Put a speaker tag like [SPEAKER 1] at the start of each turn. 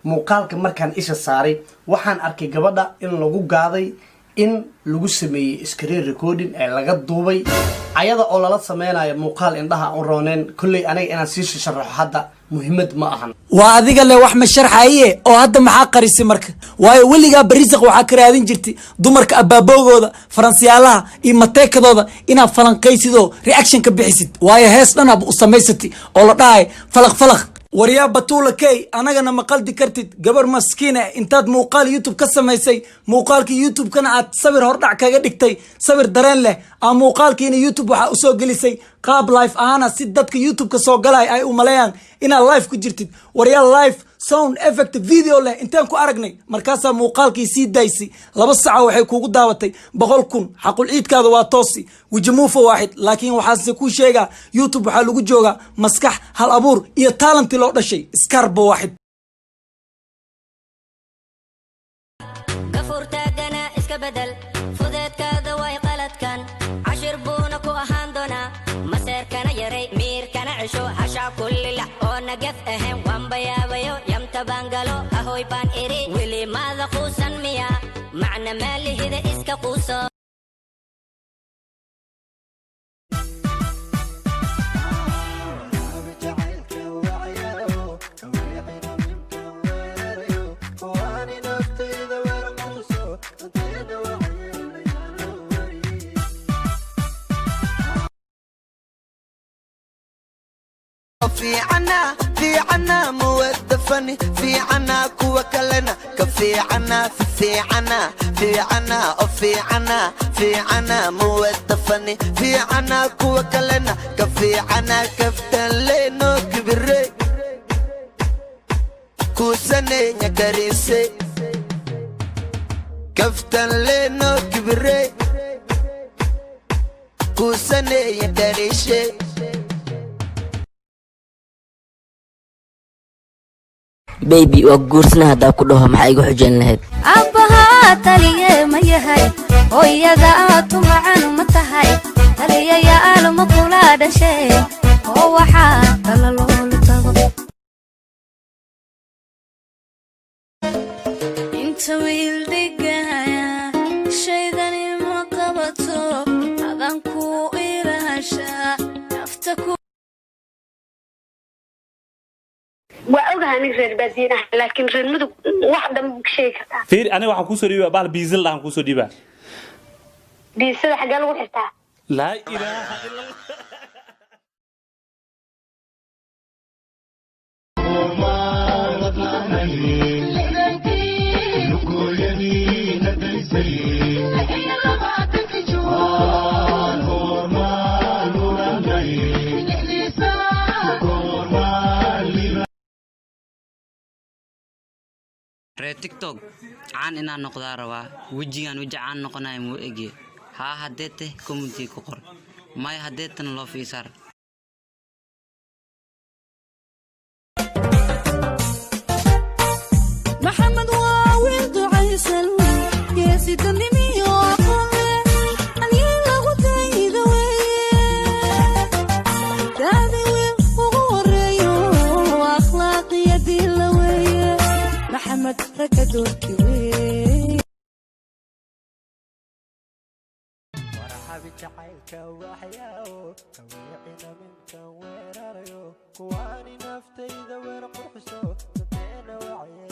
[SPEAKER 1] Muuqaalka markaan isha saaray, waxaan arkay gabadha in lagu gaaday, in lagu sameeyey screen recording ee laga duubay ayada oo lala sameynayo muuqaal indhaha aan u rooneen. Kolley aniga inaan sii sharaxo hadda muhiimad ma ahan.
[SPEAKER 2] Waa adiga le wax ma sharxaye oo hadda maxaa qarisay marka? Waayo, weligaa barisaq waxaa ka raadin jirtay dumarka abaabowgooda, faransiyaalaha iyo mateekadooda inaad falanqaysid oo reaction ka bixisid. Waayo, hees dhanaaba u samaysatay oo la dhahay "Falaq falaq". Waryaa Batuula Key, anagana ma qaldi kartid. Gabar maskiina intaad muuqaal YouTube ka samaysay, muuqaalkii YouTube-kana aad sawir hordhac kaga dhigtay, sawir dareen leh aa muuqaalkiina YouTube waxaa usoo gelisay qaab live ahaana, si dadka YouTube-ka soo galay ay u maleeyaan inaad live ku jirtid. Waryaa, live sound effect video leh intaan ku aragnay, markaasaa muuqaalkii sii daysay. 2 saca waxay kuugu daawatay 100,000. Xaqul ciidkaada waa toosi wijamuufa waaxid. Laakiin waxaase kuu sheegaa, YouTube waxaa lagu joogaa maskax, hal abuur iyo talent loo dhashay. Scarbo waaxid.
[SPEAKER 3] Gafuurtaagana iska bedel, fudeedkaada way qaladkan, cashir buuna ku ahaan doonaa. Maseerkana yaray, miirkana cesho, hashaa kullilac oo nagaf ahayn. Waanbayaabayo yamta baan galo, ahoy baan iri, weli maada quusan miya? Macna maalihida iska quuso.
[SPEAKER 4] Fiicana fiicana muwadafani fiicana, kuwa kalena ka fiicana fiicana fiicana oo fiicana fiicana muwadafani fiicana, kuwa kalena ka fiicana. Kaftan leeno kibire kusanenya karise, kaftan leeno kibire kusanenya karishe.
[SPEAKER 5] Baby, waa guursana haddaa ku dhaho, maxaa igu xujayn lahayd?
[SPEAKER 6] Abbahaa taliye ma yahay? Hooyada tumacan ma tahay? Taliyayaal ma kula dhashee oo waxaa tala loola tago?
[SPEAKER 7] Inta wiil dhigaya shaydani ma qabato, adan ku ilaashaa nafta ku.
[SPEAKER 8] Waa ogahay aniga reer baadiyenaha, laakiin reer Mudug wax dhan ka sheegi kartaa.
[SPEAKER 9] Fiiri, aniga waxaan kuusoo dhiibaa bahal biisil dhahan kuusoo dhiibaa.
[SPEAKER 8] Biisada xaggee lagu xirtaa?
[SPEAKER 9] Laa ilaaha illa Allah.
[SPEAKER 5] Reer TikTok, caan inaan noqdaa rabaa. Wejigaan weji caan noqonaya muu egye? Haa haddee teh, comment ku qor. Maya haddee tan, loo fiisaar.
[SPEAKER 7] Maxamed waa wiil ducaysan, geesidanimiyo aqoon leh, halyey lagu dayda weeye. Daadi wiil ugu horeeyo, akhlaaqiyo diilla weeye. Maxamed ragga doorki weeye.
[SPEAKER 4] Jacaylka waxyaawo haweecina minkan weerarayo, kuwaani naftayda weer qurxiso dadeena wacyeelaya.